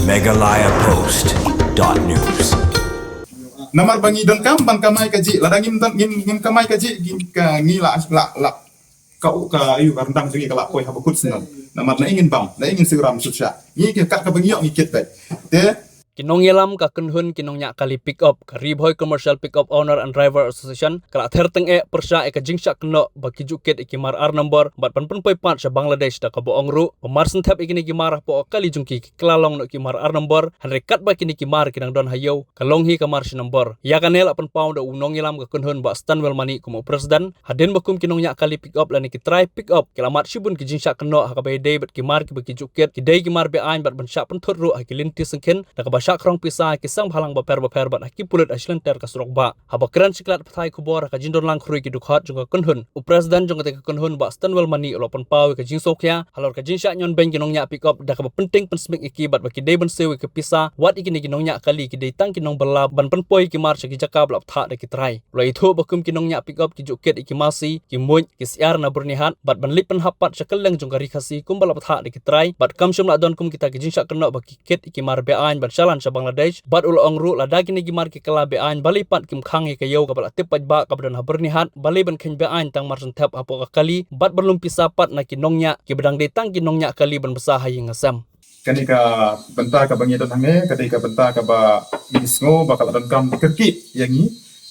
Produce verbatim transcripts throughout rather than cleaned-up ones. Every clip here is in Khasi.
Meghalaya Post dot news. Namar ba ngi donkam ban kamai kajih, lada ngim don, ngim, ngim kamai kajih, ngi ka, ngi la, la, la ka u, ka, ayu, ka ryndang jong ngi ka la poi ha bakut snem. Namar na i ngin bam, na i ngin siram sut sha. Ngi ki kat kaba ngi ïoh ngi kit beit. Te ki nongïalam ka kynhun ki nongñiah kali pick up, ka Ri Bhoi Commercial Pick Up Owner and Driver Association, ka la ther tyngeh pyrshah ïa ka jingshah kynnoh ba ki ju kit ïa ki mar ar nombor bad ban pynpoi pat sha Bangladesh, da kaba ong ruh ba mar synthep ïa kine ki mar hapoh kali jong ki, ki kylla long noh ki mar ar nombor, hynrei katba kine ki mar ki dang don ha ïew ka long hi ka mar shi nombor. Ïa kane la pynpaw da u nongïalam ka kynhun Bah Stanwell Mani kum u president, hadien ba kum ki nongñiah kali pick up lane ki trai pick up ki la mad shibun ki jingshah kynnoh ha kaba ïadei bad ki mar kiba ki ju kit, ki dei ki mar be-aiñ bad ban shah pynthut ruh ha ki lynti syngkien, da kaba shah krong pisa ha ki seng bhalang bapher bapher bad ha ki pulit ha shilynter ka surok bah. Haba kren shiklat pathai khubor ha ka jingdon lang khrui ki dkhot jong ka kynhun, u president jong kata ka kynhun Bah Stanwell Mani u la pynpaw ïa ka jingsngewkhia halor ka jingshah ñion beiñ ki nongñiah pick up, da kaba pynting pynsmik ïa ki bad ba ki dei ban siew ïa ka pisa, wat ïa kine ki nongñiah kali ki dei tang ki nongbylla ban pynpoi ki mar sha ki jaka ba la bthah da ki trai. U la ïathuh ba kum ki nongñiah pick up ki ju kit ïa ki masi, ki muid, ki syiar na Byrnihat bad ban leit pynhap pat sha kylleng jong ka Ri Khasi kumba la bthah da ki trai, bad kam shym la don kum kita ki jingshah kynnoh ba ki kit ïa ki mar be-aiñ ban shalan sha Bangladesh, bad u la ong ruh lada kine ki mar ki kylla be-aiñ balei pat kim khang ïa ka ïew kaba la tip paidbah kaba don ha Byrnihat, balei ban kheiñ be-aiñ tang mar synthep hapoh ka kali bad ban lum pisa pat na ki nongñiah kiba dang dei tang ki nongñiah kali ban bsa ha ïing ha sem. Kane ka bynta kaba ngi don hangne ka dei ka bynta kaba ngi sngew ba ka la donkam kyrkieh ïa ngi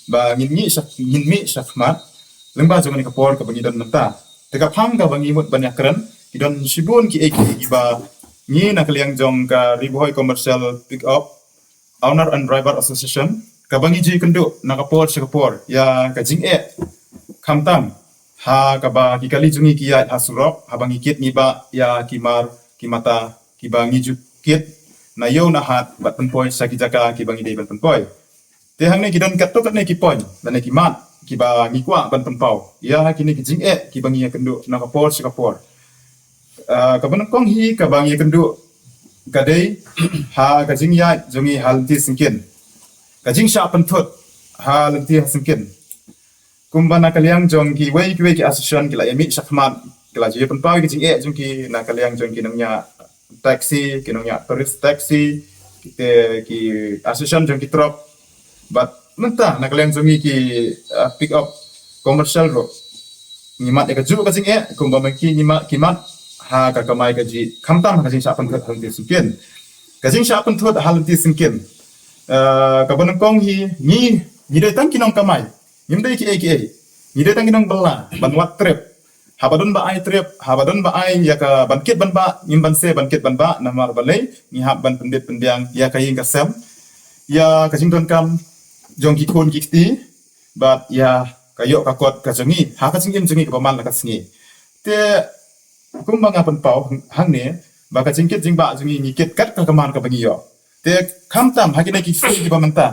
ba ngin mih sha, ngin mih shakhmat lyngba jong kane ka por kaba ngi don mynta. Te ka phang kaba ngi mut ban ïakren, ki don shibun kiei kiei kiba ngi na ka liang jong ka Ri Bhoi Commercial Pick Up Owner and Driver Association kaba ngi ju ïakynduh na ka por sha ka por ïa ka jingeh, khamtam ha kaba ki kali jong ngi ki ïaid ha surok haba ngi kit ngi bah ïa ki mar ki mata kiba ngi ju kit na ïew na hat bad pynpoi sha ki jaka kiba ngi dei ban pynpoi. Te hangne ki don katto katne ki point lane ki mat kiba ngi kwah ban pynpaw ïa kine ki jingeh kiba ngi ïakynduh na ka por sha ka por. Ah, kaba nyngkong hi kaba ngi ïakynduh ka dei ha ka jingïaid jong ngi ha lynti syngkien, ka jingshah pynthut ha lynti ha syngkien. Kumba na ka liang jong kiwei kiwei ki association ki la ïa mih shakhmat, ki la ju ïa pynpaw ïa ki jingeh jong ki na ka liang jong ki nongñiah taxi, ki nongñiah tourist taxi, ki te ki association jong ki truck. Bad mynta na ka liang jong ngi ki, ah, pick up commercial ruh ngi mad ïa kajuh ka jingeh kumba ma ki ngi mad, ki mad ha ka kamai kajih, khamtam ha ka jingshah pynthut ha lynti syngkien. Ka jingshah pynthut ha lynti syngkien, ah, kaba nyngkong hi ngi, ngi dei tang ki nongkamai. Ngim dei kiei kiei. Ngi dei tang ki nongbylla ban wad trip. Haba don ba ai trip, haba don ba ai ïa ka ban kit ban bah, ngim banse ban kit ban bah namar balei, ngi hap ban pyndit pynbiang ïa ka ïing ka sem, ïa ka jingdonkam jong ki khun ki kti bad ïa ka ïoh ka kot ka jong ngi ha ka jingim jong ngi kaba man la ka sngi. Te kumba nga pynpaw hangne ba ka jingkit jingbah jong ngi ngi kit kat ka kamar kaba ngi ïoh. Te khamtam ha kine ki sngi kiba mynta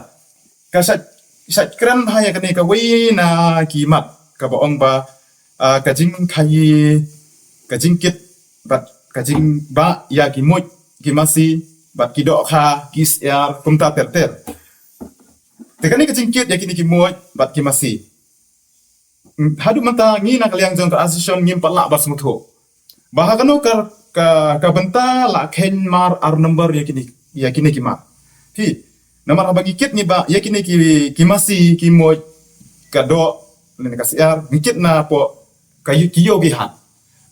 ka sait, sait kren ha ïa kane kawei na ki mat kaba ong ba, ah, ka jingkhaïi, ka jingkit bad ka jingbah ïa ki muid, ki masi bad ki dohkha, ki syiar, kumta ter ter. Te kane ka jingkit ïa kine ki muid bad ki masi, haduh mynta ngi na ka liang jong ka association ngim pat lah ban sngewthuh ba ha kano ka, ka, ka bynta la kheiñ mar ar number ïa kine, ïa kine ki mar. Phi, namar haba ngi kit ngi bah ïa kine ki, ki masi, ki muid, ka doh, lane ka syiar, ngi kit na poh ka ïew, ki ïew ki hat.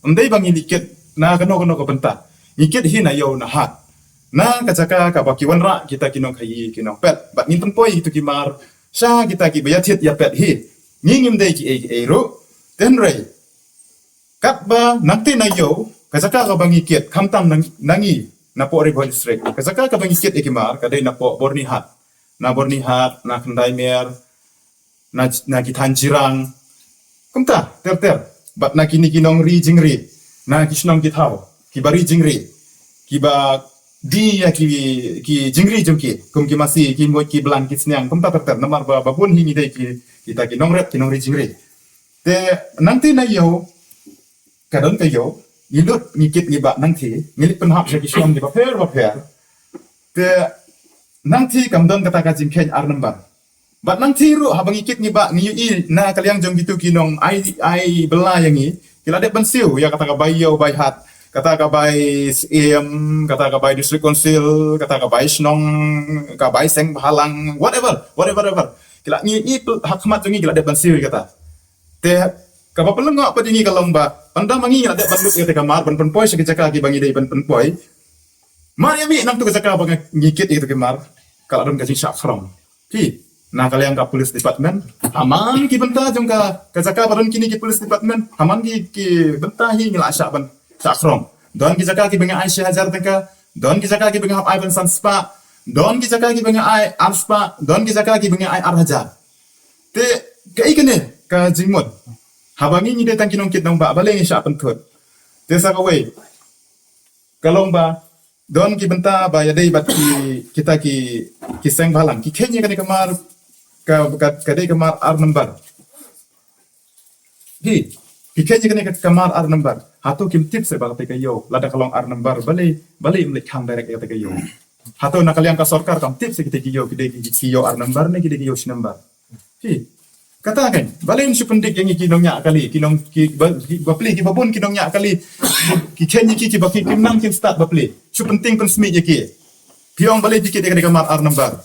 Ym dei ba ngi kit na kano kano ka bynta. Ngi kit hi na ïew na hat, na ka jaka kaba ki wanrah kita ki nongkhaïi ki nongpet. Bad ngin pynpoi ïa kito ki mar sha kita kiba ïa thied ïa pet hi. Ngi ngim dei kiei kiei ruh. Te hynrei katba nangta na ïew, ka jaka kaba ngi kit, khamtam na, na ngi na poh Ri Bhoi District, ka jaka kaba ngi kit ïa ki mar ka dei na poh Byrnihat, na Byrnihat, na Khyndai Mer, na, na ki thaiñ Jirang, kumta ter ter. Bad na kine ki nongri jingri, na ki shnong ki thaw kiba ri jingri, kiba die ïa ki, ki jingri jong ki, kum ki masi, ki muid, ki blang, ki sniang, kumta ter ter. Namar ba, ba bun hi ngi dei ki, kita ki nongrep, ki nongri jingri. Te nangta na ïew ka don ka ïew, ngi lut ngi kit ngi bah nangta, ngi leit pynhap sha ki shnong kiba pher ba pher. Te nangta kam don kata ka jingkheiñ ar number. Bad nangta ruh haba ngi kit ngi bah ngi ïohi na ka liang jong kito ki nong ai, ai bylla ïa ngi, ki la dep ban siew ïa kata ka bai ïew bai hat. Kata ka bai Syiem, kata ka bai District Council, kata ka bai shnong, ka bai seng bhalang, whatever, whatever, whatever. Ki la ngi, ngi pl-, ha khmat jong ngi ki la dep ban siew ïa kata. Te kaba pynlyngngoh pat ïa ngi ka long ba, ynda ma ngi ngi la dep ban lut ïa kata ka mar, ban pynpoi sha ki jaka kiba ngi dei ban pynpoi. Mar ïa mih nangtu ka jaka ba ngi kit ïa kata ka mar, ka la don ka jingshah khrong. Phi, na ka liang ka police department, ha man ki bynta jong ka, ka jaka ba don kine ki police department, ha man ki, ki bynta hi ngi la shah ban shah khrong. Don ki jaka kiba ngi ai shi hajar tyngka, don ki jaka kiba ngi hap ai ban san spah, don ki jaka kiba ngi ai ar spah, don ki jaka kiba ngi ai ar hajar. Te kaei kane ka jingmut? Haba ngi ngi dei tang ki nongkit nongbah, balei ngi shah pynthut? Te sa kawei ka long ba don ki bynta ba ïadei bad ki, kita ki, ki seng bhalang, ki kheiñ ïa kane ka mar, ka, ka, ka dei ka mar ar number. Hi, ki kheiñ ïa kane ka, ka mar ar number. Hato kim tip seh ba kata ka ïew, lada ka long ar number, balei, balei ym leit khang direct ïa kata ka ïew? Hato na ka liang ka sorkar kam tip seh kita ki ïew, ki dei ki, ki ïew ar number ne ki dei ki ïew shi number? Hi, kata kan, balei shu pyndik ïa ngi ki nongñiah kali, ki nong, ki ba, ki bapli, kiba bun ki nongñiah kali, ki kheiñ ïa ki, kiba ki, kim nang kim stad bapli. Shu pynting pynsmit ïa ki. Phi ong balei phi kit ïa kane ka mar ar number?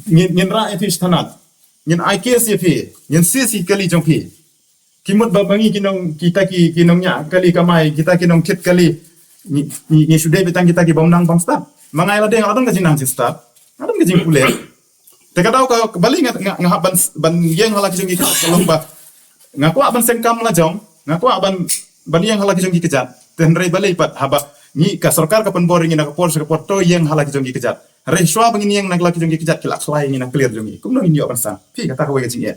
Ngin, ngin rah ïa phi sha thana. Ngin ai case ïa phi. Ngin seize ïa ki kali jong phi. Ki mut ba ma ngi ki nong, kita ki, ki nongñiah kali kamai, kita ki nongkit kali. Ngi, ngi, ngi shu dei beit tang kita ki bym nang bym stad. Ma nga ïa lade nga la don ka jingnang jingstad, nga la don ka jingpule. Te ka daw ka, ka balei nga, nga, nga hap ban, ban ïeng ha la ki jong ki kjat, ka long ba nga kwah ban seng kam la jong, nga kwah ban, ban ïeng ha la ki jong ki kjat. Te hynrei balei pat, haba ngi, ka sorkar ka pynbor ïa ngi na ka por sha ka por, to ïeng ha la ki jong ki kjat. Hynrei shuwa ba ngin ïeng na la ki jong ki kjat, ki la khlai ïa ngi na ka liar jong ngi. Kumno ngin ïoh ban sah? Phi, kata kawei ka jingeh.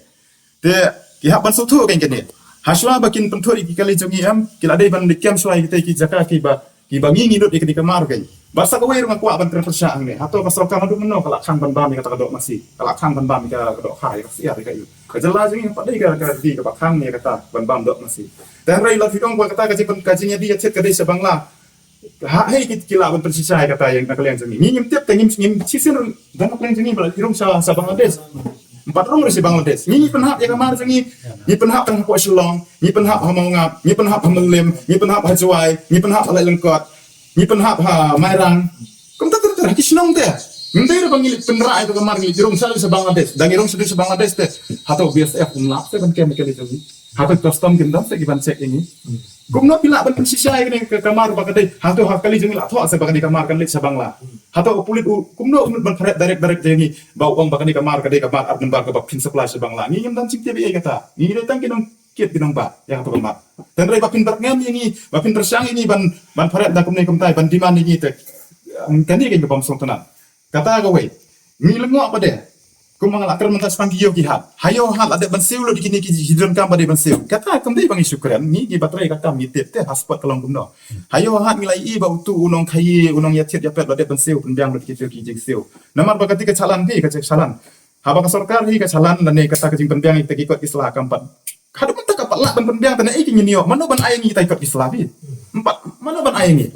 Te ki hap ban sngewthuh kein kane. Ha shuwa ba kin pynthut ïa ki kali jong ngi, em, ki la dei ban leit kem shuwa ïa kita ki jaka kiba, kiba ngi ngi lut ïa kane ka mar kein. Bad sa kawei ruh nga kwah ban kren pyrshah hangne. Hato ka sorkar naduh mynno ka la khang ban bam ïa kata ka doh masi, ka la khang ban bam ïa ka doh kha, ïa ka syiar, ïa ka ïu? Ka jylla jong ngi pat dei ka, ka dei kaba khang ïa kata ban bam doh masi. Te hynrei la phi ong ba kata ka jing, ka jingïadie ïathied ka dei sha Bangla. Ha, hei, ki, ki lah ban pynshisha ïa kata ïa na ka liang jong ngi. Ngi ngim tip, te ngim, ngim shisien don na ka liang jong ngi ba la rung sha, sha Bangladesh. Ym pat rung ruh sha Bangladesh. Ngi, ngi pynhap ïa ka mar jong ngi. Ngi pynhap tang hapoh Shillong, ngi pynhap ha Mawngap, ngi pynhap ha Mylliem, ngi pynhap ha Jowai, ngi pynhap ha Laitlangkot, ngi pynhap ha Mairang. Kumta ter ter ha ki shnong te. Ngim dei ruh ba ngi leit pynrah ïa ka mar, ngi leit rung sha, sha Bangladesh. Da ngi rung sha, sha Bangladesh te, hato B S F ym lah seh ban kem ïa ka liang jong ngi? Hato custom kim don seh ki ban check ïa ngi? Kumno phi lah ban pynshisha ïa kane ka, ka mar ba ka dei? Hato ha kali jong ngi la thoh seh ba kane ka mar kan leit sha Bangla? Hato u pulit u, kumno u mut ban pharet direct direct ïa ngi ba u ong ba kane ka mar ka dei ka mar ar number kaba phin supply sha Bangla? Ngi ngim don jingtip ïa kata. Ngi dei tang ki nongkit ki nongbah ïa kato ka mar. Te hynrei ba phin byrngem ïa ngi, ba phin pyrshang ïa ngi ban, ban pharet da kumne kumtai, ban demand ïa ngi te, kane ka bym sngewtynnat. Kata kawei. Ngi lyngngoh pat de. Kumba nga la kren mynta shaphang ki ïew ki hat. Ha ïew hat la dep ban siew lut kine ki jingdonkam ba dei ban siew. Kata kam dei ba ngi shu kren, ngi kiba trei ka kam ngi tip te ha spot ka long kumno. Ha ïew hat ngi la ïohi ba utu u nongkhaïi, u nongïathied ïapep la dep ban siew, pynbiang lut kito ki jingsiew. Namar ba kata ka challan phi, ka challan. Haba ka sorkar hi ka challan lane kata ka jingpynbiang ïa kita ki kot ki sla kam pat. Haduh mynta kam pat lah ban pynbiang, te naei ki ngin ïoh? Mano ban ai ïa ngi kita ki kot ki sla phi? Ym pat, mano ban ai ïa ngi?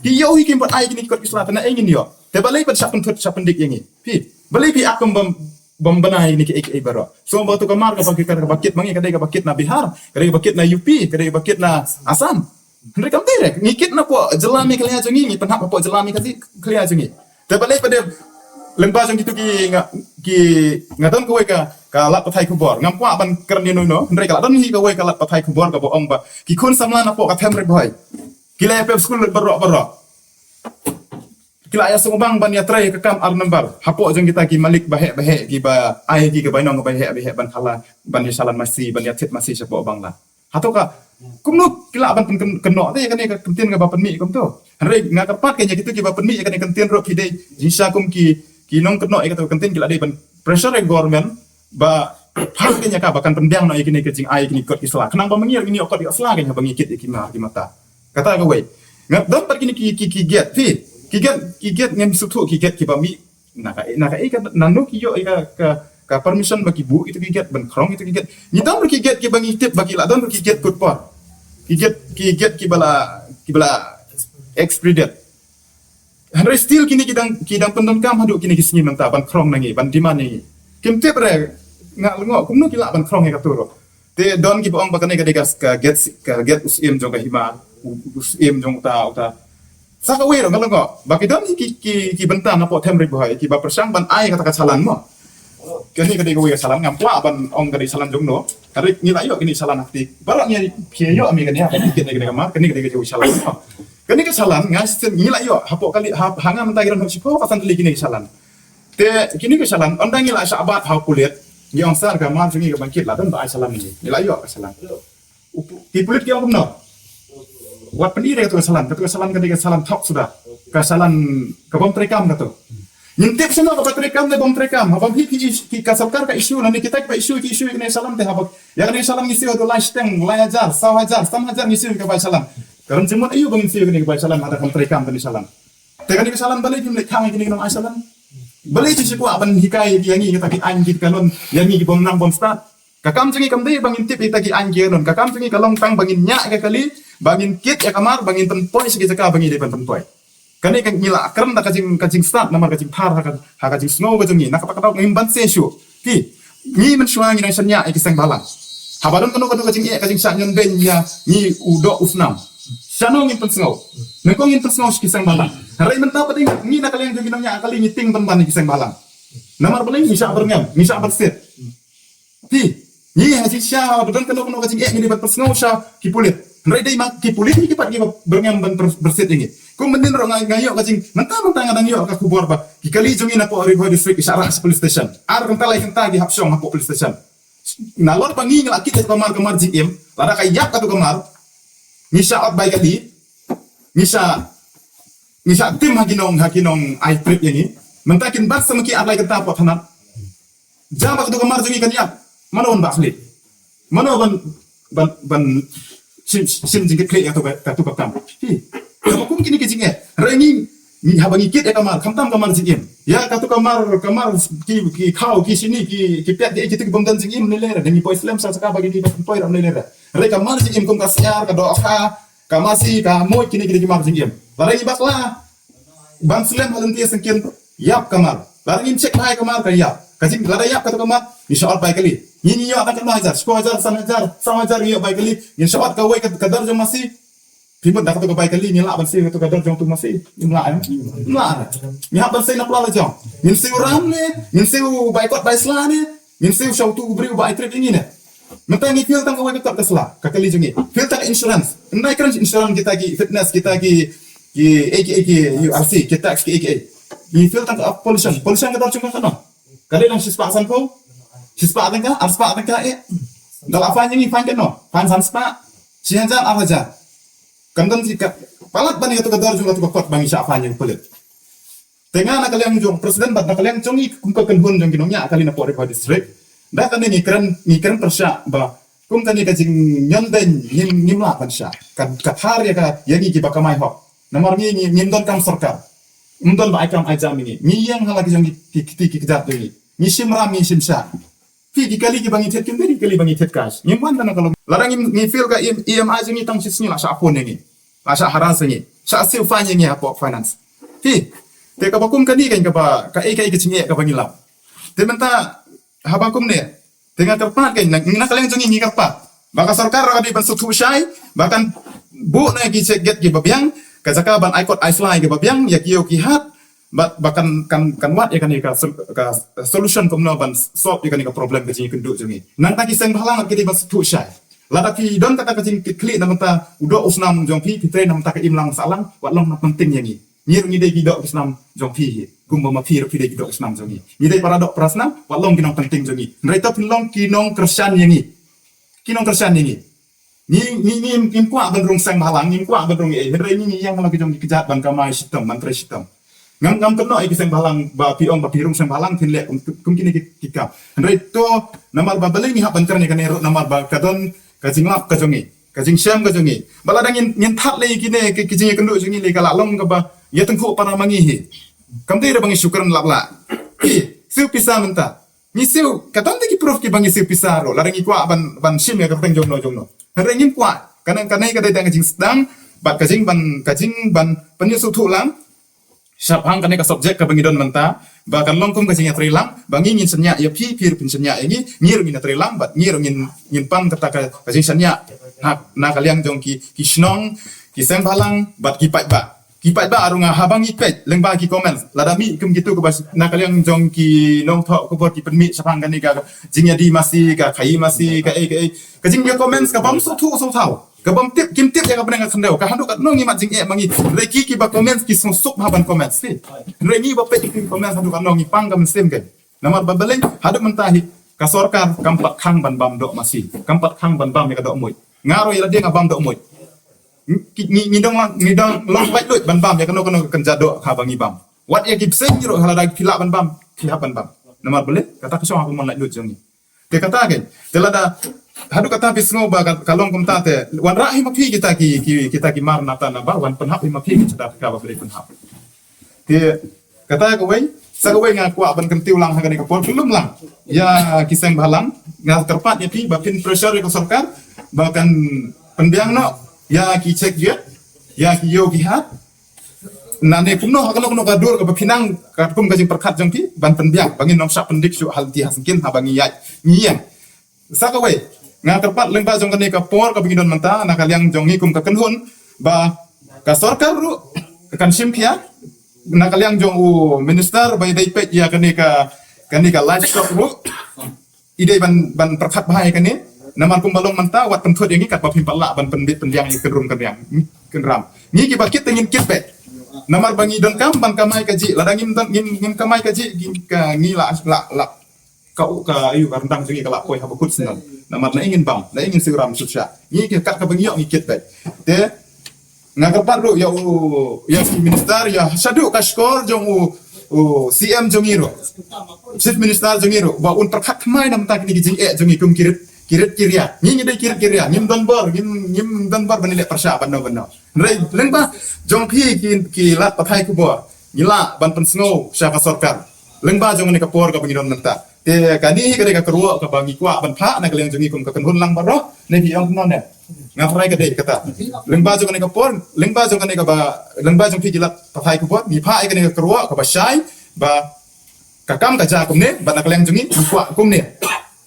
Ki ïoh hi kim pat ai ïa ngi ki kot ki sla, te naei ngin ïoh? Te balei pat shah pynthut shah pyndik ïa ngi? Phi, balei phi ap kum bym, bym bna ïa ngi kiei kiei baroh? Sngewbha tu ka mar kaba kit, kaba kit ma ngi ka dei kaba kit na Bihar, ka dei kaba kit na U P, ka dei kaba kit na Assam. Hynrei kam dei re, ngi kit na poh jylla Meghalaya jong ngi, ngi pynhap hapoh jylla Meghalaya jong ngi. Te balei pat de lyngba jong kitu ki nga, ki nga don kawei ka, ka lad pathai khubor. Ngam kwah ban kren ïano ïano, hynrei ka la don hi kawei ka lad pathai khubor kaba ong ba ki khun samla na poh ka them Ri Bhoi ki la ïapep skul lut baroh baroh. Ki la ïasngewbang ban ïatrei ka kam ar number hapoh jong kita ki malik baheh baheh kiba ai ki ka bainong ka baheh baheh ban khala ban ïashalan masi, ban ïathied masi shapoh Bangla. Hato ka, kumno ki lah ban pyn-, kynnoh te ïa kane ka kyntien kaba pynmih kumto? Hynrei nga kyrpad kein ïa kito kiba pynmih ïa kane ka kyntien ruh ki dei jingshisha kum ki, ki nongkynnoh ïa kato ka kyntien ki la dei ban pressure ïa ka government ba phah kein ïa ka ba kan pynbiang noh ïa kine ki jingai ïa kine ki kot ki sla. Khnang ba ma ngi ruh ngin ïoh kot ïoh sla kein haba ngi kit ïa ki mar ki mata. Kata kawei. Nga don pat kine ki, ki, ki gate, phi. Ki gate, ki gate ngim sngewthuh ki gate kiba mih na ka, na kaei ka, nano ki ïoh ïa ka, ka, ka permission ba ki buh ito ki gate, ban khrong ito ki gate. Ngi don ruh ki gate kiba ngi tip ba ki la don ruh ki gate kut por. Ki gate, ki gate kiba la, kiba la expired. Hynrei still kine ki dang, ki dang pyndonkam haduh kine ki sngi mynta ban khrong na ngi, ban demand na ngi. Kim tip re, nga lyngngoh kumno ki lah ban khrong ïa kato ruh. Te don kiba ong ba kane ka dei ka, ka gate, ka gate u Syiem jong ka hima. Im jong uta, uta. Sa kawei ruh nga long ko. Ba ki don ki, ki, ki bynta napoh them Ri Bhoi, kiba pyrshang ban ai kata ka challan mo. Kane ka dei kawei ka challan, ngam kwah ban ong ka dei challan jong no. Hynrei ngi la ïoh kane ka challan hapdeng. Baroh ngi phi ïoh mi kane, ha, kane, kane ka mar, kane ka dei kawei ka challan mo. Kane ka challan nga shisien ngi la ïoh hapoh kali, ha, ha nga mynta ki don hok shiphew phew san tylli kine ki challan. Te kine ki challan, ynda ngi la shah bat ha u pulit, ngi ong sir ka mar jong ngi ka bangkit la don ba ai challan ngi. Ngi la ïoh ka challan. Ki pulit ki ong kumno? Wat pyni re katu ka challan, katu ka challan ka dei ka challan thok suda. Ka challan ka bym treikam katu. Ngim tip shano kaba treikam ne bym treikam, haba phi, phi, phi, ka sorkar ka issue, lane kita kiba issue, ki issue kane ka challan te haba. Ïa kane ka challan ngi siew haduh lai shiteng, lai hajar, saw hajar, san hajar ngi siew ka bai challan. Ka rem jingmut aïu ba ngin siew kane ka bai challan, lada kam treikam kane ka challan. Te kane ka challan balei phim leit khang ïa kine ki nong ai challan. Balei phi shu kwah ban hikai ïa ngi kita ki aiñ ki kanun, ïa ngi ki bym nang bym stad. Ka kam jong ngi kam dei ba ngin tip ïa kita ki aiñ ki kanun. Ka kam jong ngi ka long tang ba ngin ñiah ïa ka kali, ba ngin kit ïa ka mar, ba ngin pynpoi sha ki jaka ba ngi dei ban pynpoi. Kane ka ngi la kren da ka jing, ka jingstad namar ka jingthar ha ka, ha ka jingsngew ka jong ngi. Na kata ka daw ngim banse shuh. Ki, ngi mynshuwa ngi dang shaniah ïa ki seng bhalang. Haba don kano kano ka jingeh ka jingshah ñion beiñ ïa ngi u doh u snam, shano ngin pynsngew? Nyngkong ngin pynsngew sha ki seng bhalang. Hynrei mynta pat ngi na ka liang jong ngi nongñiah kali ngi tieng ban ban ïa ki seng bhalang. Namar balei? Ngi shah byrngem, ngi shah byrsit. Te ngi ha jingshisha ba don kano kano ka jingeh ngi dei ban pynsngew sha ki pulit. Hynrei dei ma ki pulit hi ki pat kiba byrngem ban pyr-, byrsit ïa ngi. Kum mynnin ruh nga, nga ïoh ka jing, mynta mynta nga dang ïoh ka khubor ba ki kali jong ngi napoh Ri Bhoi District ki shah rah sha police station. Ar kynta lai kynta ki hap shong hapoh police station. Nalor ba ngi ngi la kit ïa ka mar, ka mar jingim, lada ka ïap katu ka mar, ngi shah ot bai kali, ngi shah, ngi shah tim ha ki nong, ha ki nong ai trip ïa ngi. Mynta kin bat sa ma ki ar lai kynta hapoh thana. Jia ba katu ka mar jong ngi kan ïap. Mano ban bah khlieh? Mano ban, ban, ban shim, shim jingkitkhlieh ïa katu ka, katu ka kam? Hi. Haba kum kine ki jingeh, hynrei ngi, ngi haba ngi kit ïa ka mar, khamtam ka mar jingim. Ïa katu ka mar, ka mar ki, ki khaw, ki shini, ki, ki pet, ki, ki tik bym don jingim ne lei re. Ngi poi slem sha jaka ba ki dei ban poi ruh ne lei re. Hynrei ka mar jingim kum ka syiar, ka dohkha, ka masi, ka muid, kine ki dei ki mar jingim. Lada ngi bakla ban slem ha lynti syngkien, ïap ka mar. Lada ngim check bha ïa ka mar ka ïap. Ka jing lada ïap katu ka mar, ngi shah ot bai kali. Ngi, ngi ïoh tang katno hajar, shiphew hajar, san hajar, saw hajar ngi ïoh bai kali. Ngin shah ot kawei ka, ka dor jong masi. Phi mut da katu ka bai kali ngi lah ban siew katu ka dor jong utu u masi? Ngim lah, em? Ngim lah. Ngi hap ban siew na pla la jong. Ngin siew ram ne, ngin siew bai kot bai sla ne, ngin siew sha utu u briew ba ai trip ïa ngi ne. Mynta ngi fill tang kawei ka kot ka sla, ka kali jong ngi. Fill tang ka insurance. Ym dei kren insurance kita ki fitness, kita ki, ki, eh, ki, eh, ki U R C, ki tax, ki, eh, ki, eh. Ngi fill tang ka pollution. Pollution ka dor jong ka kano? Ka dei dang shispah sanphew? Shispah tyngka, arspah tyngka, eh. Da la fine ïa ngi, fine kano? Fine san spah. Shi hajar, ar hajar. Kan don shi ka palat ban ïa katu ka dor jong katu ka kot ba ngi shah fine ïa u pulit. Te nga na ka liang jong president bad na ka liang jong ngi kum ka kynhun jong ki nongñiah kali napoh Ri Bhoi District. Da kane ngi kren, ngi kren pyrshah ba kum kane ka jingñion beiñ ngim, ngim lah ban shah. Ka, ka thar ïa ka, ïa ngi kiba kamai hok. Namar ngi, ngi, ngim don kam sorkar. Ngim don ba ai kam ai jam ïa ngi. Ngi ïeng ha la ki jong ki, ki, ki, ki kjat jong ngi. Ngi shim ram, ngi shim sha. Phi, ki kali kiba ngi thied kim dei ki kali ba ngi thied cash. Ngim wan da na ka long. Lada ngi, ngi fill ka E M, E M I jong ngi tang shi sngi la shah phone ïa ngi. La shah harass ïa ngi. Shah siew fine ïa ngi hapoh finance. Phi, te kaba kum kane kan kaba, kaei kaei ka jingeh kaba ngi lap. Te mynta haba kumne, te nga kyrpad kan, na, na ka liang jong ngi ngi kyrpad ba ka sorkar ruh ka dei ban sngewthuh shai, ba kan buh na ki check gate kiba biang, ka jaka ban ai kot ai sla kiba biang ïa ki ïew ki hat. Ba, ba kan, kan, kan wad ïa kane ka sol-, ka solution kumno ban solve ïa kane ka problem ka jingïakynduh jong ngi. Nangta ki seng bhalang ki dei ban sngewthuh shai. Lada phi don kata ka jingkitkhlieh na bynta u doh u snam jong phi, phi trei na bynta ka imlang sahlang, wat long na pynting ïa ngi. Ngi ruh ngi dei ki doh ki snam jong phi hi. Kumba ma phi ruh phi dei ki doh ki snam jong ngi. Ngi dei para doh para snam, wat long ki nongpynting jong ngi. Hynrei to phin long ki nongkyrshan ïa ngi. Ki nongkyrshan ïa ngi. Ngi, ngi, ngi, ngim kwah ban rung seng bhalang, ngim kwah ban rung ei, hynrei ngi, ngi ïeng ha la ki jong ki kjat ban kamai shitom, ban trei shitom. Ngam, ngam kynnoh ïa ki seng bhalang ba phi ong ba phi rung seng bhalang phin leh kum, kum kine ki, ki kam. Hynrei to namar ba balei ngi hap ban kren ïa kane ruh namar ba ka don ka jinglap ka jong ngi, ka jingshem ka jong ngi. Ba lada ngin, ngin thad lei kine ki, ki jingïakynduh jong ngi lei ka la long kaba ïa tyngkhuh para ma ngi hi. Kam dei ruh ba ngi shu kren lap la. Siew pisa mynta. Ngi siew, ka don te ki proof kiba ngi siew pisa ruh, lada ngi kwah ban, ban shim ïa ka kyrteng jongno jongno. Hynrei ngim kwah, kane, kane ka dei tang ka jingsdang, bad ka jingban, ka jingban pynïasyrdoh lang shaphang kane ka subject kaba ngi don mynta, ba kan long kum ka jingïatreilang, ba ngi ngin shaniah ïa phi, phi ruh phin shaniah ïa ngi, ngi ruh ngin ïatreilang, bad ngi ruh ngin, ngin pan kata ka, ka jingshaniah. Na, na ka liang jong ki, ki shnong, Ki seng bhalang bad ki paidbah. Ki paidbah ruh nga haba ngi peit lyngba ki comments. Lada mih kum kitu kaba na ka liang jong ki nongthoh khubor ki pynmih shaphang kane ka jingïadie masi, ka khaïi masi, ka ei ka ei. Ka jingïa comments ka bym sngewthuh sngewthaw. Ka bym tip, kim tip ïa ka bneng ka khyndew. Ka haduh katno ngi mad jingeh ma ngi. Hynrei ki kiba comments ki sngewsuk bha ban comments. Hynrei ngi ba peit ki comments haduh katno ngi pang ka mynsiem ka. Namar ba balei haduh mynta hi ka sorkar kam pat khang ban bam doh masi, kam pat khang ban bam ïa ka doh muid. Nga ruh ïa lade nga bam doh muid. Ngi, ngi, ngi dang lang, ngi dang long laitluid ban bam ïa kano kano ka kynja doh haba ngi bam. Wat ïa ki bseiñ ruh, lada phi lah ban bam, phi hap ban bam. Namar balei kata ka shong ha ka mon laitluid jong ngi. Te kata kein, te lada haduh kata phi sngew ba ka, ka long kumta te wanrah hi ma phi kita ki, ki, kita ki mar nata naba wan pynhap hi ma phi ki chadar ka ba balei pynhap. Te kata kawei, sa kawei nga kwah ban kyntiew lang ha kane ka por, kynlum lang ïa ki seng bhalang, nga kyrpad ïa phi ba phin pressure ïa ka sorkar ba kan pynbiang noh ïa ki check gate, ïa ki ïew ki hat. Nane kumno ha kano kano ka dur kaba phi nang katkum ka jingpyrkhat jong phi ban pynbiang ba ngin ym shah pyndik shuh ha lynti ha syngkien haba ngi ïaid ngi ïeng. Sa kawei, nga kyrpad lyngba jong kane ka por kaba ngi don mynta na ka liang jong ngi kum ka kynhun ba ka sorkar ruh ka kan shim khia na ka liang jong u minister ba i dei peit ïa kane ka, kane ka livestock ruh i dei ban, ban pyrkhat bha ïa kane. Namar kumba long mynta wat pynthut ïa ngi katba phim pat lah ban pynbit pynbiang ïa ka kynrum kynriang, kynram. Ngi kiba kit te ngin kit beit. Namar ba ngi donkam ban kamai kajih, lada ngim don, ngim, ngim kamai kajih, ngi ka, ngi la, la, la ka u, ka ayu ka ryndang jong ngi ka la poi haba kut snem. Namar na ïa ngin bam, na ïa ngin siew ram siew shah. Ngi ki kat kaba ngi ïoh ngi kit beit. Te nga kyrpad ruh ïa u, ïa u minister, ïa shaduh ka shkor jong u, u C M jong ngi ruh, Chief Minister jong ngi ruh, ba un pyrkhat thymmai na bynta kine ki jingeh jong ngi kum ki rit, ki rit ki ria. Ngi ngi dei ki rit ki ria, ngim don bor, ngim, ngim don bor ban leh pyrshah ban no ban no. Hynrei lyngba jong phi ki, ki lad pathai khubor, ngi lah ban pynsngew sha ka sorkar lyngba jong kane ka por kaba ngi don mynta. Te kane hi ka dei ka kyrwoh kaba ngi kwah ban phah na ka liang jong ngi kum ka kynhun lang baroh. Ne phi ong kumno ne? Nga phrai ka dei kata. Lyngba jong kane ka por, lyngba jong kane kaba, lyngba jong phi ki lad pathai khubor, ngi phah ïa kane ka kyrwoh kaba shai ba ka kam ka jia kumne bad na ka liang jong ngi ngi kwah kumne.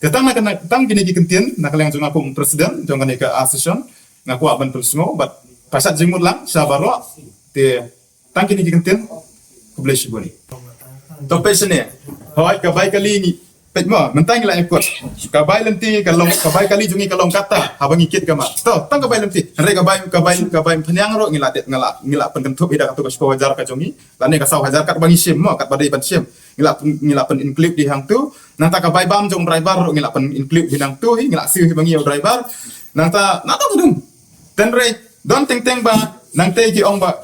Te tang na ka, tang kine ki kyntien na ka liang jong nga kum president jong kane ka association nga kwah ban pynsngew bad pashat jingmut lang sha baroh. Te tang kine ki kyntien. Khublei shibun. To peit shane. Hooid ka bai kali ngi peit mo, mynta ngi la ïakut. Ka bai lynti ka long, ka bai kali jong ngi ka long kata haba ngi kit ka mar. To tang ka bai lynti. Hynrei ka bai, ka bai, ka bai phniang ruh ngi la dep, ngi la, ngi la pynkynthup ïa da katu ka shiphew hajar ka jong ngi. Lane ka saw hajar katba ngi shim mo, katba dei ban shim. Ngi la pyn, ngi la pyn include hi hangtu. Nangta ka bai bam jong driver ruh ngi la pyn include hi nangtu hi, ngi la siew hi ba ngi ïa u driver. Nangta na dong dong. Hynrei don teng teng ba nangta ki ong ba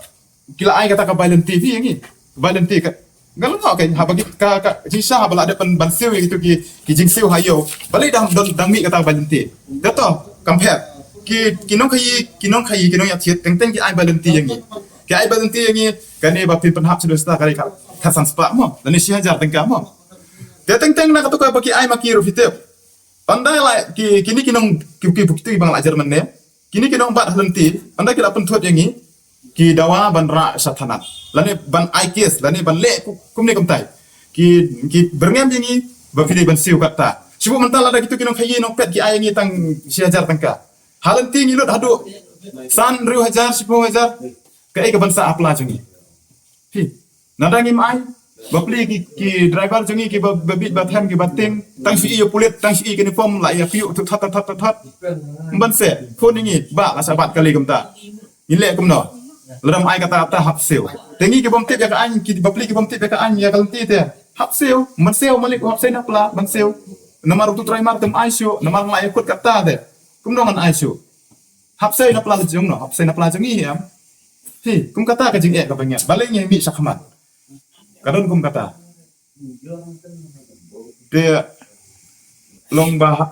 ki la ai kata ka bai lynti phi ïa ngi. Bai lynti ka. Nga la ngok kein haba ki ka, ka jingshisha haba la dep ban, ban siew ïa kitu ki, ki jingsiew ha ïew. Balei dang don, dang mih kata ka bai lynti. Te to compare. Ki, ki nongkhaïi, ki nongkhaïi, ki nongïathied teng teng ki ai bai lynti ïa ngi. Ki ai bai lynti ïa ngi kane ba phin pynhap shi dustar ka dei ka, ka san spah mo. Lane shi hajar tyngka mo. Te teng teng na katu kaba ki ai ma ki ruh phi tip. Ynda la ki, kine ki nong, ki, ki, ki, ki bang la German ne. Kine ki nongbat ha lynti, ynda ki la pynthut ïa ngi, ki dawa ban rah sha thanat. Lane ban ai case, lane ban leh ku, kumne kumtai. Ki, ki byrngem ïa ngi ba phi dei ban siew kata. Shu mynta lada kitu ki nongkhaïi nongpet ki ai ïa ngi tang shi hajar tyngka. Ha lynti ngi lut haduh san hynriew hajar, shiphew hajar. Kaei kaban sah ha pla jong ngi. Phi. Nada ngim ai. Bapli ki, ki driver jong ngi ki ba, ba bit ba them ki ba ting. Tang shi ïa pulit, tang shi ïa ki uniform la ïa phi ïa thut thot thot thot thot. Mban se, phone ïa ngi, ba la sa bat kali kumta. Ngi leh kumno. Lada ym ai kata kata hap siew. Te ngi ki bym tip ïa ka aiñ, ki bapli ki bym tip ïa ka aiñ ïa ka lynti te. Hap siew, mban siew malik hap siew na pla, mban siew. Namar utu trai mar tem ai shu, namar la ïa kut kata te. Kumno ngan ai shu. Hap siew na pla jong no, hap siew na pla jong ngi em. Hi, kum kata ka jingeh kaba ngi. Balei ngi mih shakhmat. Ka don kum kata. Te long ba ha,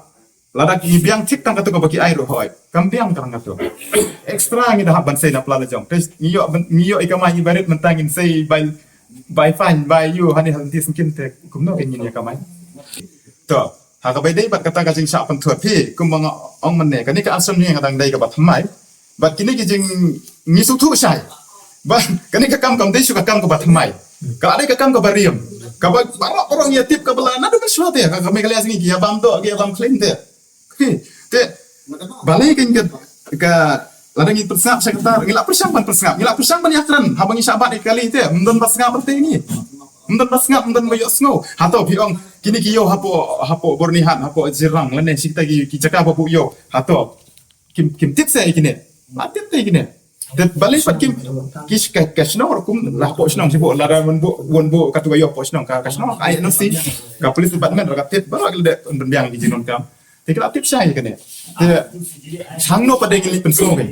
lada ki biang thik tang katu kaba ki ai ruh hoi. Kam biang tang katu. Extra ngi da hap ban sei na pla la jong. Te ngi ïoh ban, ngi ïoh i kamai ngi barit mynta ngin sei bai, bai fine, bai ïu hani hal ti sngkin te kumno ke ngin ïa kamai. To, ha kaba ïadei bad kata ka jingshah pynthut hi, kumba nga ong mynne, kane ka asam ni nga dang dei kaba thymmai. Bad kine ki jing ngi sngewthuh shai. Ba kane ka kam kam dei shu ka kam kaba thymmai. Ka la dei ka kam kaba riam. Kaba baroh baroh ngi ïa tip kaba la naduh mynshwa te ka, ka Meghalaya sngi ki ïa bam doh ki ïa bam khlem te. Ki te balei ka, ka, ka Lada ngi pynsngap sha kata, ngi la pyrshang ban pynsngap, ngi la pyrshang ban ïakren, haba ngi shah bat ïa ki kali te, ym don ba sngap te ngi. Ym don ba sngap, ym don ba ïohsngew. Hato phi ong, kine ki ïew hapoh, hapoh Byrnihat, hapoh Jirang, lane shi kita ki, ki jaka ba buh ïew. Hato, kim, kim tip se ïa kine. La tip te ïa kine. Te balei pat kim, ki sh-, ka, ka shnong ruh kum, la hapoh shnong shibun, lada wan buh, wan buh katu ka ïew hapoh shnong, ka, ka shnong, ka ai N O C, ka police department, ruh ka tip, baroh ki la dep pynbiang ki jingdonkam. Te ki la tip shai kane. Te hangno pat de ngi leit pynsngew kein.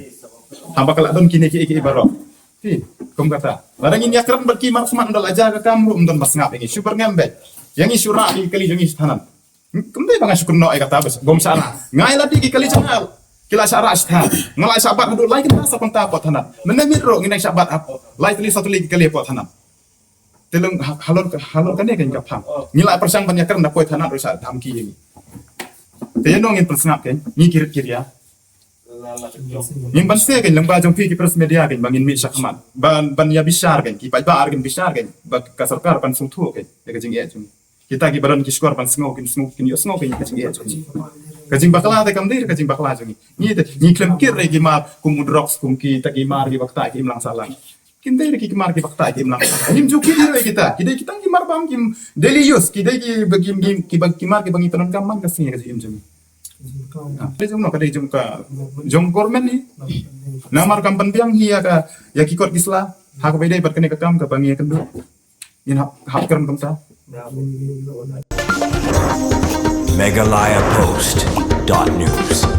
Haba ka la don kine kiei kiei baroh. Te kum kata. Lada ngin ïakren bad ki mar khmat ynda la jia ka kam ruh ym don ba sngap ïa ngi. Shu byrngem beit. Ïa ngi shu rah ïa ki kali jong ngi sha thanan. Kum dei ba nga shu kynnoh ïa kata bas. Bym shah rah. Nga ïa lade ki kali jong nga. Ki la shah rah sha thanan. Nga la shah bat haduh lai kynta sa kynta hapoh thanan. Mynne miet ruh ngin nang shah bat hap. Lai tylli saw tylli ki kali hapoh thanan. Te leng ha-, halor, halor kane kein ka phang. Ngi la pyrshang ban ïakren da poi thanan ruh sa dhamki ïa ngi. Te ïa nong ngin pynsngap kein, ngi ki rit ki ria. Ngim banse kein lyngba jong phi ki press media kein ba ngin mih shakhmat. Ban, ban ïa bishar kein, ki paidbah ar kin bishar kein, ba ka sorkar ban sngewthuh kein ïa ka jingeh jong ngi. Kita kiba don ki shkor ban sngew kin sngew, kin ïohsngew kein ïa ka jingeh jong ngi. Ka jingbakla te kam dei ka jingbakla jong ngi. Ngi te, ngi khlem kit re ki mar kum u drugs, kum kita ki mar kiba ktah ki imlang sahlang. Kim dei re ki mar kiba ktah ki imlang. Ngim ju kit re kita. Ki dei kita ki mar bam kim daily use. Ki dei ki ba kim, kim, kiba, ki mar kiba ngi pyndonkam man ka sngi ka jingim jong ngi. Ka dei jong no, ka dei jong ka, jong government ni. Namar kam pynbiang hi ïa ka, ïa ki kot ki sla. Ha kaba ïadei bad kane ka kam kaba ngi ïakynduh. Ngin hap, hap kren kumta. Meghalaya Post dot news.